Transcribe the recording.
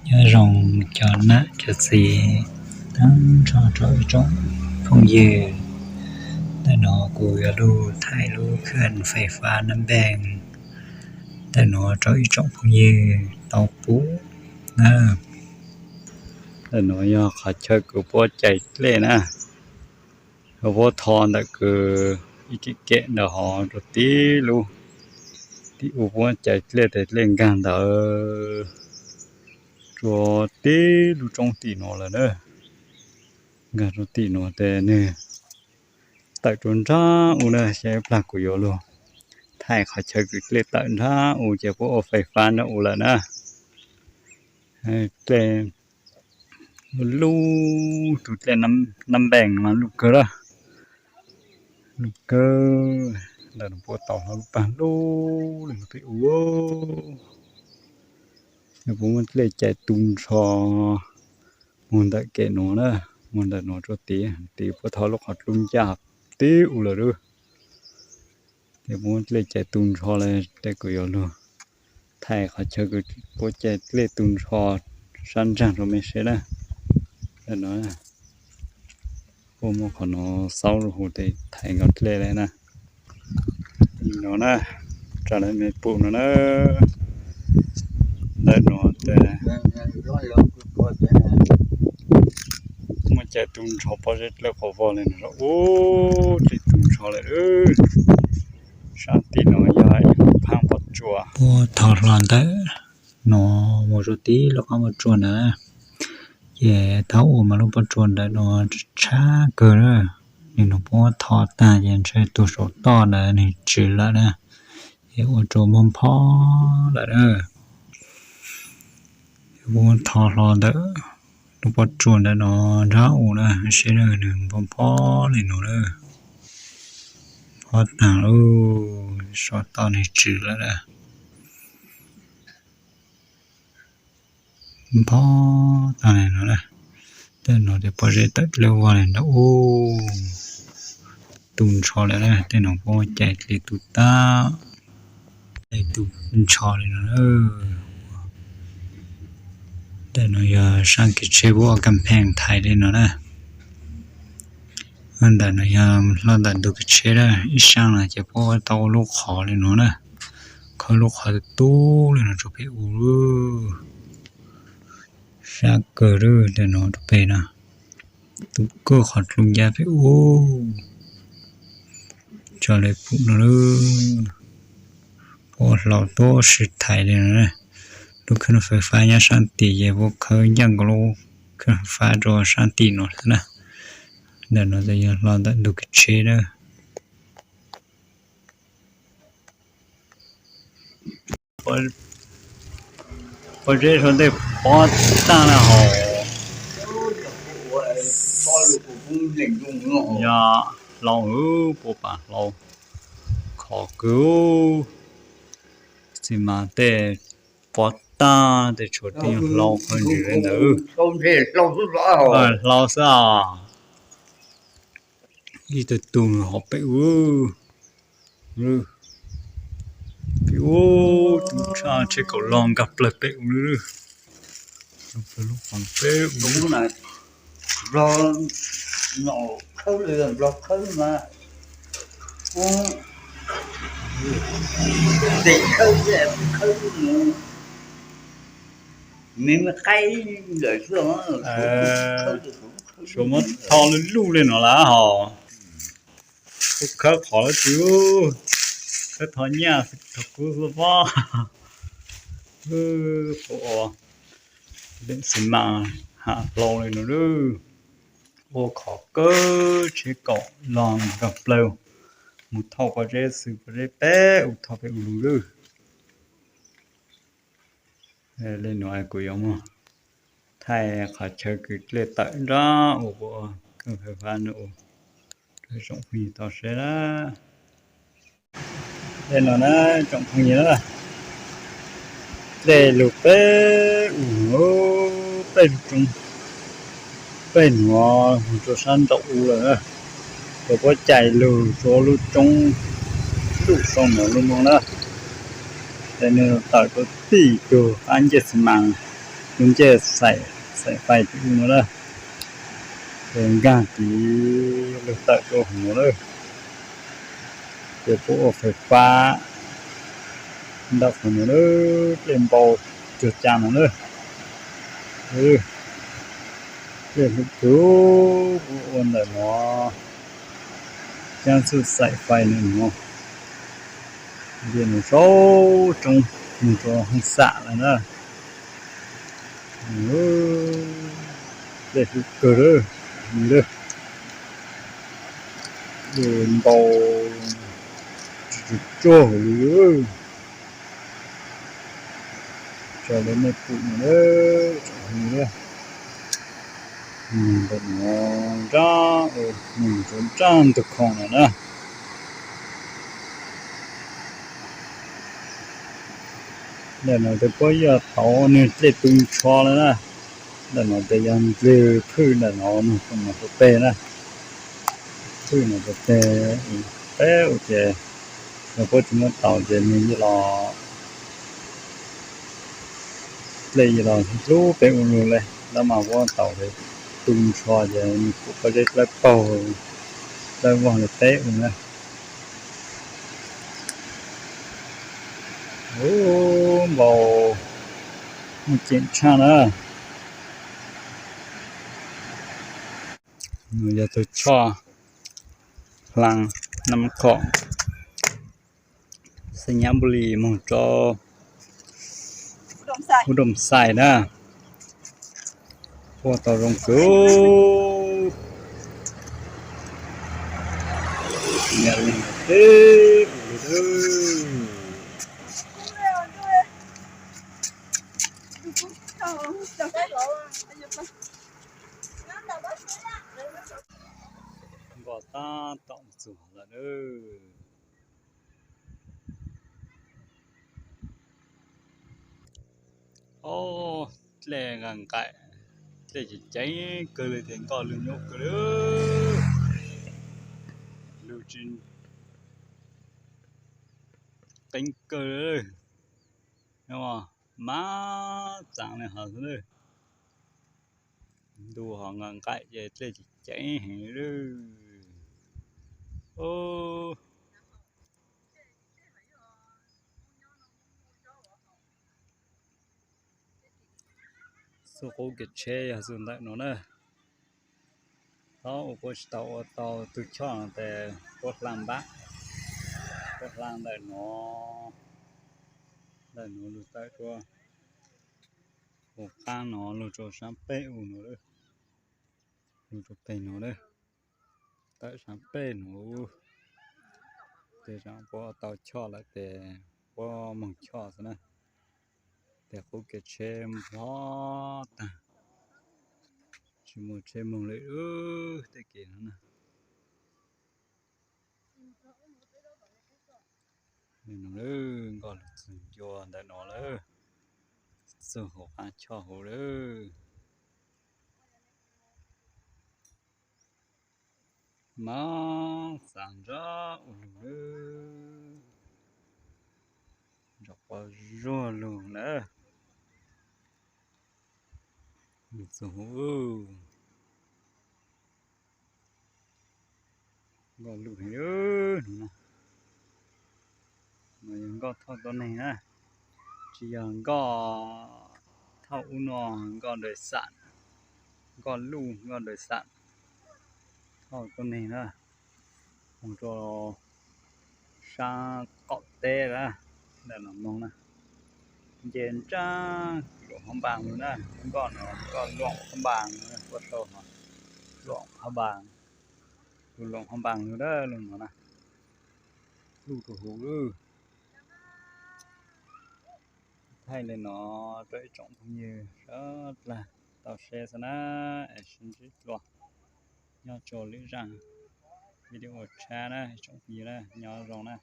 Nyob zoo cov nam cov txiv, tag nrho rau ib tsoom phooj ywg. Ntawm no kuv yuav lug thaij lub khaj fais fab nab npeeg ntawm no rau ib tsoom phooj ywg tau pum na. Ntawm no yog qhov chaw kws puab cais dlej na. Puab tho ntawm kws ib kem kem ntawm hov rau tib lub, tib u puab cais dlej tes dlej nkaag ntawd rua tib lub roob tim nuav lawm na. Nkaag rua tim nuav tes nwg tawm rua nraag u na, ces ib plag kuv yuav lug thaij qhov chaw kws dlej tawm nraag u ces puab ua fais fab nraag u lawm na. Dlej lub, tus dlej nab npeeg mas lub kawg lawm, lub kawg. Ntawm no puab tau hlo lub paag lub le no peb u. Puab muab dlej cais tu nrho moog ntawm kem nuav na, moog ntawm nuav rua tid, tid puab tho lub qhov dlub ncaj tib u lawm lawm. Tes puab muab dlej cais tu nrho le, tes kuv yuav lug thaij qhov chaw kws puab cais dlej tu nrho sab nraag rua mej seb na. Ntawm no puab muab qhov no xaub lug huv tes thaiv nkaus dlej le na. No na, rua le mej pum no na. Ntawm no tes muab cais tu nrho pob zeb dlawb qhov vog le no, ub, dlej tu nrho lawm. Sab tim no yog ib lub phaab pob tsuas. Puab tho hlo ntawm no mus rua tib lub qab pob tsuas ntawd, ces thaum ub mas lub pob tsuas ntawm no tshab kawg na. Nim no puab tho taag ces ntshe tug saum toj ntawd nwg tsw lawm na, ces ua rua muag npho lawm na. Puab tho hlo ntawm lub pob tsuas ntawm no nraag u na, seb nwg npho npho le no na. Npho taag lawm, saum toj nwg tsw lawm na. Npho taag le no na. Tej no tes pob zeb tawm dlawb vog le ntawm ub, tu nrho lawm na. Tej no puab cais dlej tu tag, dlej tu nrho le no na. Ntawm no yog saab kev tsheb puab ua kas pheej thaiv le no na. Ntawm no yog hlo ntawm ntug kev tsheb na, ib saab no ces puab tau ua lub qhov le no na, khawb lub qhov tu tub le no rua pem u. Sab kawg lawm ntawm no rua pem no, tu kawg qhov dlub ncaj pem u. Tso le pum no lawm, puab hlau tuab si thaiv le no. Lub khawb fais fab nyob saab tim ces puab khawb ncaaj nkaus lub khawb fais fab rua saab tim no xwb na. Ntawm no tes yog hlo ntawm ntug kev tsheb na. Pob zeb sau ntej pob taag na hos. Yog hlau, puab paam hlau khov kawg. Txiv mas tej pob taag tej tshuav tej hlau qhov ntawd ntawd. Hlau xwb os. Ib tug tug hauv pem u, pem u, tub tshaj tsheb kaum log nkag plawg pem u lawm. Lub qhov pem u, khawb, khawb mas, tes khawb, khawb, me me qaib lawm xwb. Suav muab tho luj luj le no lawm hos. Kuv khawb qhov lawm tiag, khawb tho nyaj tho kub xwb pob. Kuv ua leej xi mas ham hlau le no lawm. Ua khov kawg tsheb kaum log nkag plawg mus thauj pob zeb xwb, pob zeb peb u thauj peb u lug lawm. Le nuav kuv yuav muab thaij qhov chaw kws dlej tawm nrab ua, ua kawg fais fab no ua rau tsoom phooj ywg tau saib na. Le nuav na tsoom phooj ywg na, dlej lug peb u, peb lug roob, peb nuav mus rua sab nraum u lawm na. Kuv puab cais lug rua lub roob, lub roob nuav lub moog na. Tes nwg tawm rua tim tug qab ncej xi mas, Lub ncej xaim, xaim fais tim ub no na, ces nkag tid lug tawm rau hauv no lawm, ces puab ua fais fab ntawm qhov no lawm, dlej npau cuag cas no na. Dlej hlub kawg, puab ua ntawm no, cab txuj xaim fais ntawm no, ces nws saum roob mus rau hooj xam lawm na. Dlej hlub kawg lawm, dlej npau tsuag tsuag li. Tso rau nej pum no na, tsoom phooj ywg, ntawm no nrab, mus rau nrab ntug khoom no na. Ntawm no ces puab yog tauv nwg dlej tu nrho lawm na. Ntawm no ces yog dlej phwj ntawm no mus rau pem na. Phwj no rau pem, peb ua ces yog puab tsis muab tauv ces nwg yeej los, dlej yeej los hlub peb ua luaj li. Tab mas puab tauv tu nrho ces nws kuj pab zeb dlawb paug dlawb vog li peb ua na. Ub, npau muaj ceem tshaj na. Nws yog tug choj hlaa Nab Khom, xeem Nyab Npuj Lis moog rau Ub Doom Xais na. Ua tau zoo kawg. Nyaj li teb ua li lawm. Npau tab tom txug lawm na. Ob, dlej nqaim nqaim, dlej ceev ceev kawg li ces nkoj lug nyuaj kawg li. Lug tsis qeeb kawg li, mab txaav li hov xwb. Ntu hov nqaim nqaim ces dlej ceev ceev heev li. Txuj qub kev tsheb yog txuj ntawm no na. Thaum ub puab tsis tau ua tau tug choj no tes puab hla npab, puab hla ntawm no, ntawm no lug tawm rua hauv qaab no lug rua saab peb u no, lug rua peg no, tawm saab peb no. Tes puab ua tau choj lawm tes puab moog choj xwb na. Tes qub kev tsheb npog taag, tsis muaj tsheb moog li tej kev no na. Nkoj lug txug ncua ntawm no lawm, txug hauv qaab choj huv lawm. Mab xaav nrab ua lug lawm, nrov quav zuag lug lawm. Txug huv, nkoj luj heev no na. No yog nkoj thauj tuab neeg na, tsis yog nkoj thauj ub no, nkoj daws xam, nkoj luj nkoj daws xam, thauj tuab neeg na. Moog rua saab qaum teb lawm, ntawm no moog na. Nce nraag Luam Phab Npaas lug na, nkoj no nkoj Luam Phab Npaas, puab sau Luam Phab Npaas, lug Luam Phab Npaas lug dawb lug no na, luj rua huv lawm. Thaij le no rau ib tsoom phooj ywg sawv dlawg tau saib xwb na, es sib ntsib dlua nyob rua lwm zaaj video tshiab na ib tsoom phooj ywg na, nyob zoo na.